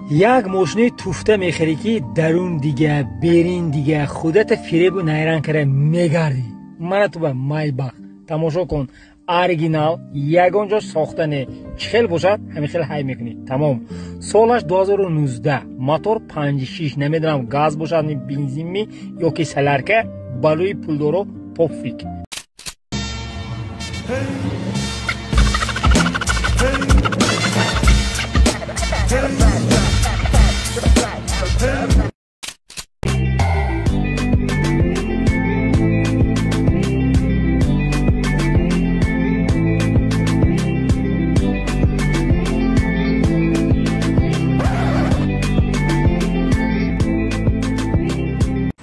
Як мошини туфта мехарӣ, ки дарун дига, берин дига, худата фиребу найранг кара мегардӣ. Мана ту ба Майбах тамошо кун, оригинал, ягон ҷо сохта не, чӣ хел бошад, ҳамин хел ҳай мекунӣ, тамом. Солаш 2019, мотор 5,6, намедонам, газ бошад, бензинми ё ки солярка, барои пулдоро пофиг.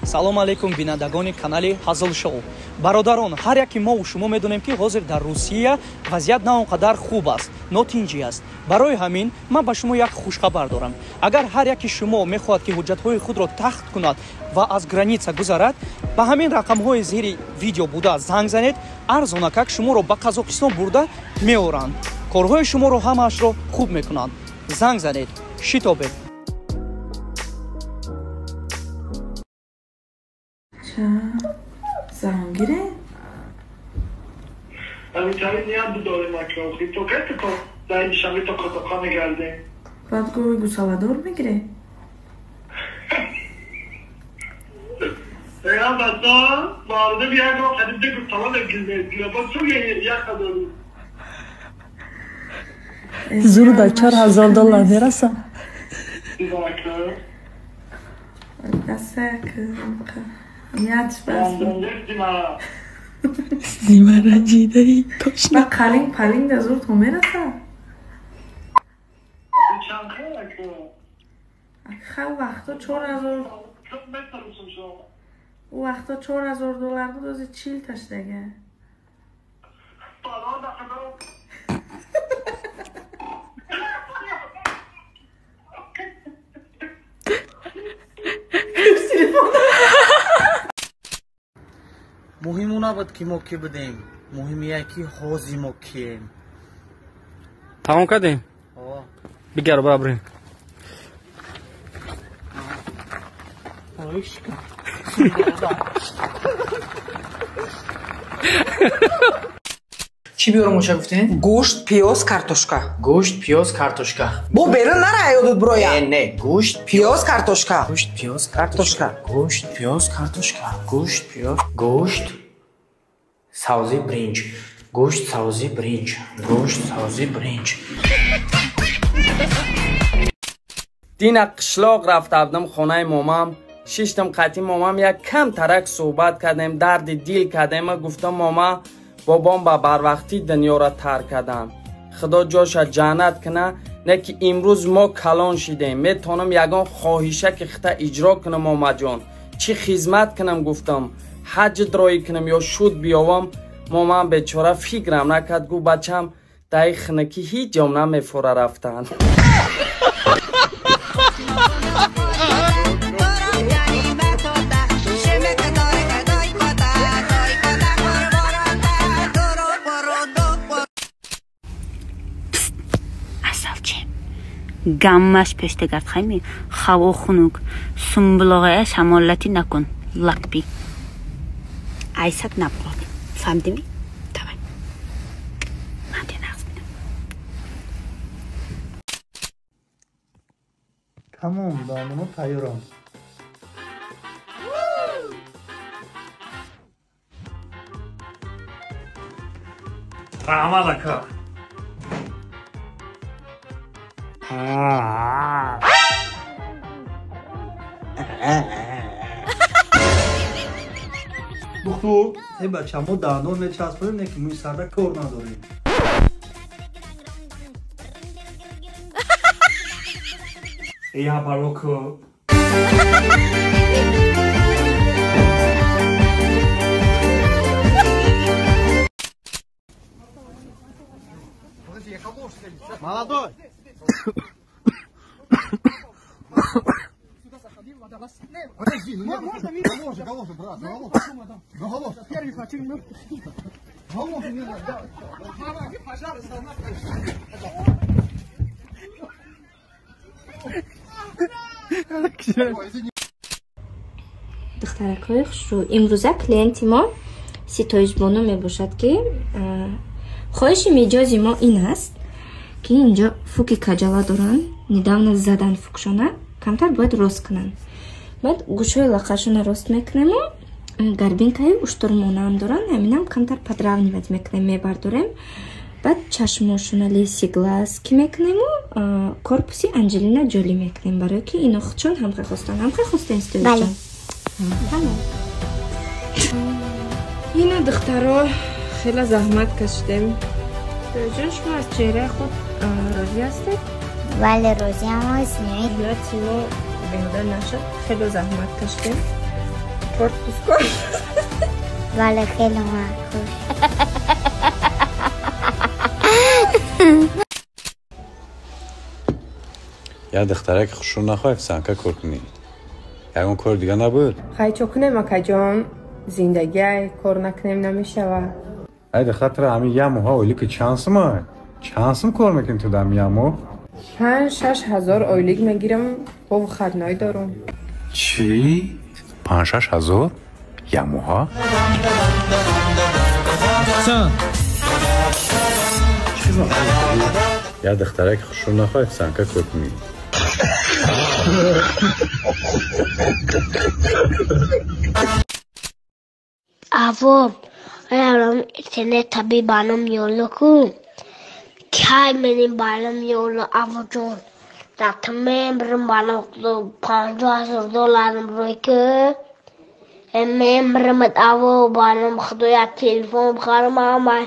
Салом алейкум, бинандагони канали Ҳазл Шоу. Бародарон, ҳар яки мову шумо медонем, ки ҳозир дар Русия вазъият на он қадар хуб аст, нотинҷӣ аст. Барои ҳамин ман ба шумо як хушхабар дорам. Агар ҳар яки шумо мехоҳад, ки ҳуҷҷатҳои худро тахт кунад ва аз граница гузарад, ба ҳамин рақамҳои зери видео буда занг занед, арзонакак шуморо ба Қазоқистон бурда меоранд. Корҳои шуморо ҳамаашро хуб мекунанд. Занг занед, шитобед. Зангире? Баъд гови гусаладор мегире? Зур да $4000 мераса. Зима ранҷидаи точно. Ба қалинг палинг да зур то мераса? Хел вақто 4000, у вақто $4000 буд, ози 40 таштага. Муҳим он набуд, ки мо кӣ будем, муҳим ие, ки ҳозир мо кием. Тамом кардем? Бигар, бабрем. Чӣ биёрам, оша гуфтем? Гӯшт, пиёз, картошка. Гӯшт, пиёз, картошка. Бо берун нара, ёдут бироя. Не, не, гӯшт, пиёз, картошка. Гӯшт, пиёз, картошка. Гӯшт, пиёз, картошка. Гӯшт, пиёз, гӯшт, савзи, бринҷ. Гӯшт, савзи, бринҷ. Гӯшт, савзи, бринҷ. Дина қишлоқ рафта будам, хонаи момам. Шиштам қатъи момам, як кам тарак суҳбат кардем, дарди дил кардем. Гуфтам: «Мома, бобом ба барвақтӣ дунёро тарк кардам, худо ҷоша ҷаннат куна. Не ки имрӯз мо калон шидем, метавонам ягон хоҳиша ки хита иҷро кунам. Момаҷон, чӣ хизмат кунам?» Гуфтам: «Ҳаҷ роӣ кунам ё шуд биёвам?» Момам бечора фикрам накард, гуфт: «Бачам, даи хинакӣ ҳеҷ ҷом намефора рафтан». Гаммаш пештагард хайми, ҳаво хунук, сумбулоғая шамоллатӣ накун, лакби айсат набурод, фаҳмидими? Давай, ман те нағз бинам. Тамом, дандоно тайёрам. Раҳмат, ака. Духтур, э бача, мо дандон мечаспонем, не ки мӯи сарда кор надорем. Я бароку. Молодой! Подожди, ну можно мимо? Галоши, брат, галоши. Галоши. Первый хочу. Галоши не надо. Пожалуйста, Духтаракҳои хушрӯ, имрӯза клиенти мо Ситоишбону мебошад, ки хоҳиши меҷози мо ин аст, ки инҷо фуки каҷала доранд, недавно задан фукшона, камтар бояд рост кунанд. Баъд гӯшҳои лақашона рост мекунему горбинкаи уштурмонаам доранд, ҳаминам камтар подравнивать мекунем, мебардорем. Баъд чашмошона лисий глазки мекунему корпуси Анҷелина Ҷоли мекунем, барое ки ино худшон ҳамхе хостанд. Ҳамхе хостем, Ситоишҷон? Ина, духтаро, хеле заҳмат кашидем. Ситоишҷон, шумо аз чеҳраи худ розӣ ҳастед? Бале, розиам. Меҳнати мо беҳуда нашуд, хеле заҳмат кашидем. Корпус кор. Бале, хеле хуш. Як духтараки хушрӯ нахоҳӣ санка кор кунӣ? Ягон кори дига набуд? Хай, чо кунем, акаҷон, зиндагиай, кор накунем намешавад. Ай, духтара, ҳамин як моҳа ойлики чанд сумай? Чанд сум кор мекунӣ ту дар як моҳ? 5-6 ҳазор ойлик мегирам, бо выходной дорум. Чӣ? 5-6 ҳазор як моҳа? Як духтараки хушрӯ нахоҳӣ санка кор кунӣ? Аво, аярам интернет таби банам ёло ку. Кай меним банам ёло, авоҷон. Датмемрим банам 50,000 долларым рӯй ку. Мемримат аво банам худо, як телефон бихарам, ама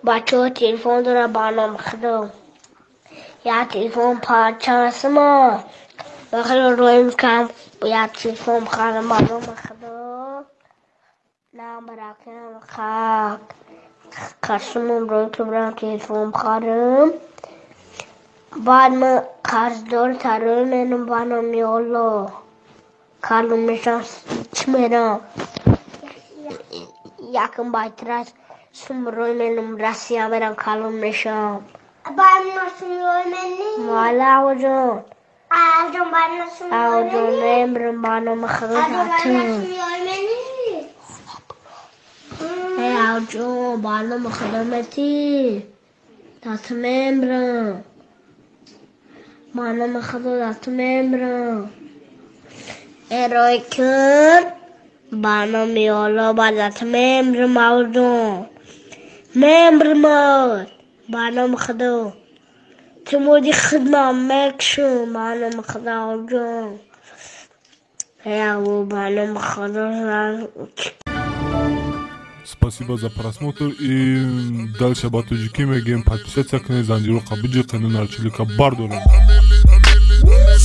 бачаҳо телефон дора банам худо. Як телефон парчасма. Бахело роим кам як телефон бихарам банам худо. Намракам хак. Қасмам рӯй ки бирам телефон бихарам. Баъд ман қарздор тарӯй менам банам ёло. Калум мешам, чӣ мерам. Якм байтрас сум рӯй менам, Россия мерам, калум мешам. Вала, авоҷон. Авоҷон, мемрам банам худо татум. Авоҷон, банам худо метӣ. Тату мемрам. Банам худо тату мемрам. Эрой кун банам ёло бадат мемрам, авоҷон. Мемрам банам худо. Ту муди хидмат мекшум банам худо, авоҷон. Аво банам худо. Спасибо за просмотр и дальше ба тоҷикӣ мегӯем: подписаться кунед, занҷироқа биҷиқену нарчилика бардорем.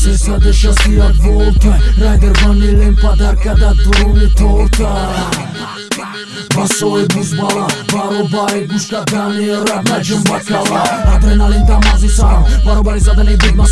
361 волта райдер ванилем подарка да дуруни торта басои бузбала баробари гӯш кардани раб наҷм бакала адреналин дар мағзи сарам баробари задани бигма.